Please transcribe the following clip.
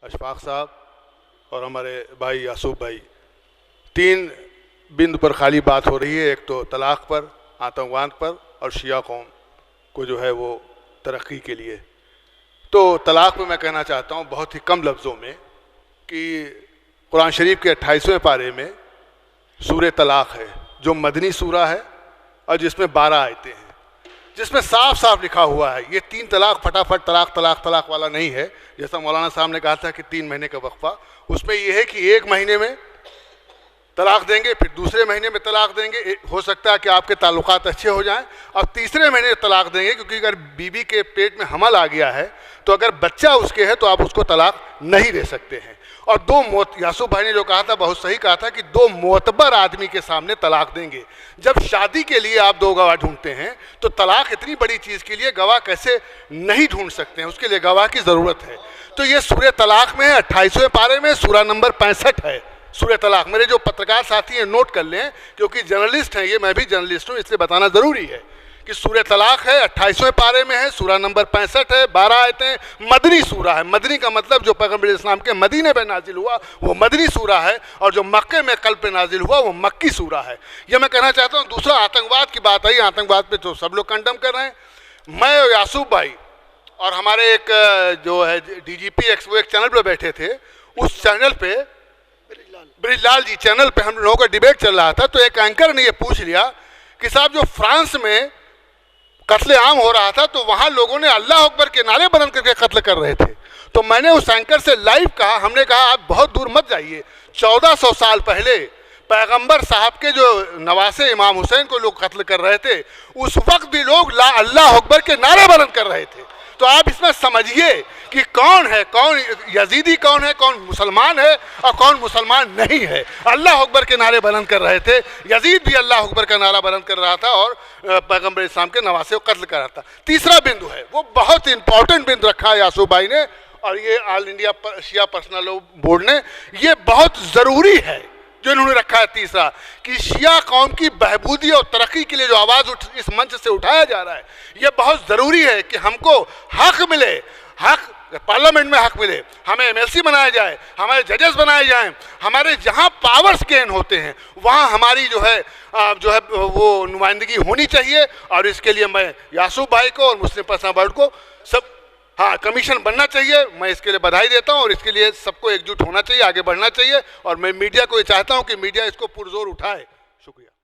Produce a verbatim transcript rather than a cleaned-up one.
اشفاق صاحب اور ہمارے بھائی یاسوف بھائی، تین بند پر خالی بات ہو رہی ہے، ایک تو طلاق پر، آتنکواد پر اور شیعہ قوم کو جو ہے وہ ترقی کے لیے۔ تو طلاق پہ میں کہنا چاہتا ہوں بہت ہی کم لفظوں میں کہ قرآن شریف کے اٹھائیسویں پارے میں سورہ طلاق ہے، جو مدنی سورہ ہے اور جس میں بارہ آیتیں ہیں، جس میں صاف صاف لکھا ہوا ہے، یہ تین طلاق فٹافٹ طلاق طلاق طلاق والا نہیں ہے، جیسا مولانا صاحب نے کہا تھا کہ تین مہینے کا وقفہ، اس میں یہ ہے کہ ایک مہینے میں طلاق دیں گے، پھر دوسرے مہینے میں طلاق دیں گے، ہو سکتا ہے کہ آپ کے تعلقات اچھے ہو جائیں، اور تیسرے مہینے طلاق دیں گے، کیونکہ اگر بیوی کے پیٹ میں حمل آ گیا ہے تو اگر بچہ اس کے ہے تو آپ اس کو طلاق نہیں دے سکتے ہیں۔ اور دو موت، یاسوف بھائی نے جو کہا تھا بہت صحیح کہا تھا کہ دو معتبر آدمی کے سامنے طلاق دیں گے۔ جب شادی کے لیے آپ دو گواہ ڈھونڈتے ہیں تو طلاق اتنی بڑی چیز کے لیے گواہ کیسے نہیں ڈھونڈ سکتے ہیں، اس کے لیے گواہ کی ضرورت ہے۔ تو یہ سورہ طلاق میں ہے، اٹھائیسویں پارے میں، سورہ نمبر پینسٹھ ہے سورہ طلاق۔ میرے جو پترکار ساتھی ہیں نوٹ کر لیں، کیونکہ جرنلسٹ ہیں یہ، میں بھی جرنلسٹ ہوں، اس لیے بتانا ضروری ہے کہ سورہ طلاق ہے، اٹھائیسویں پارے میں ہے، سورہ نمبر پینسٹھ ہے، بارہ آیتیں، مدنی سورہ ہے۔ مدنی کا مطلب جو پیغمبر اسلام کے مدینے پہ نازل ہوا وہ مدنی سورہ ہے، اور جو مکے میں قلب پہ نازل ہوا وہ مکی سورہ ہے۔ یہ میں کہنا چاہتا ہوں۔ دوسرا، آتنکواد کی بات آئی، آتنکواد پہ تو سب لوگ کنڈم کر رہے ہیں۔ میں اور یاسوف بھائی اور ہمارے ایک جو ہے ڈی جی پی ایکس، وہ ایک چینل پہ بیٹھے تھے، اس چینل پہ، بریج لال جی چینل پہ ہم لوگوں کا ڈیبیٹ چل رہا تھا، تو ایک اینکر نے یہ پوچھ لیا کہ صاحب، جو فرانس میں قتل عام ہو رہا تھا تو وہاں لوگوں نے اللہ اکبر کے نعرے بلند کر کے قتل کر رہے تھے۔ تو میں نے اس اینکر سے لائیو کہا، ہم نے کہا آپ بہت دور مت جائیے، چودہ سو سال پہلے پیغمبر صاحب کے جو نواسے امام حسین کو لوگ قتل کر رہے تھے، اس وقت بھی لوگ لا اللہ اکبر کے نعرے بلند کر رہے تھے۔ تو آپ اس میں سمجھیے کہ کون ہے، کون یزیدی کون ہے، کون مسلمان ہے اور کون مسلمان نہیں ہے۔ اللہ اکبر کے نعرے بلند کر رہے تھے، یزید بھی اللہ اکبر کا نعرہ بلند کر رہا تھا اور پیغمبر اسلام کے نواسے کو قتل کر رہا تھا۔ تیسرا بندو ہے، وہ بہت امپورٹنٹ بندو رکھا ہے یاسوف بھائی نے، اور یہ آل انڈیا شیعہ پرسنل لا بورڈ نے، یہ بہت ضروری ہے جو انہوں نے رکھا ہے۔ تیسرا، کہ شیعہ قوم کی بہبودی اور ترقی کے لیے جو آواز اس منچ سے اٹھایا جا رہا ہے، یہ بہت ضروری ہے کہ ہم کو حق ملے، حق پارلیمنٹ میں حق ملے، ہمیں ایم ایل سی بنایا جائے، ہمارے ججز بنائے جائیں، ہمارے جہاں پاورز گین ہوتے ہیں وہاں ہماری جو ہے جو ہے وہ نمائندگی ہونی چاہیے۔ اور اس کے لیے میں یاسوف بھائی کو اور مسلم پرسنل لا بورڈ کو سب، ہاں، کمیشن بننا چاہیے، میں اس کے لیے بدھائی دیتا ہوں اور اس کے لیے سب کو ایکجٹ ہونا چاہیے، آگے بڑھنا چاہیے۔ اور میں میڈیا کو یہ چاہتا ہوں کہ میڈیا اس کو پرزور اٹھائے۔ شکریہ۔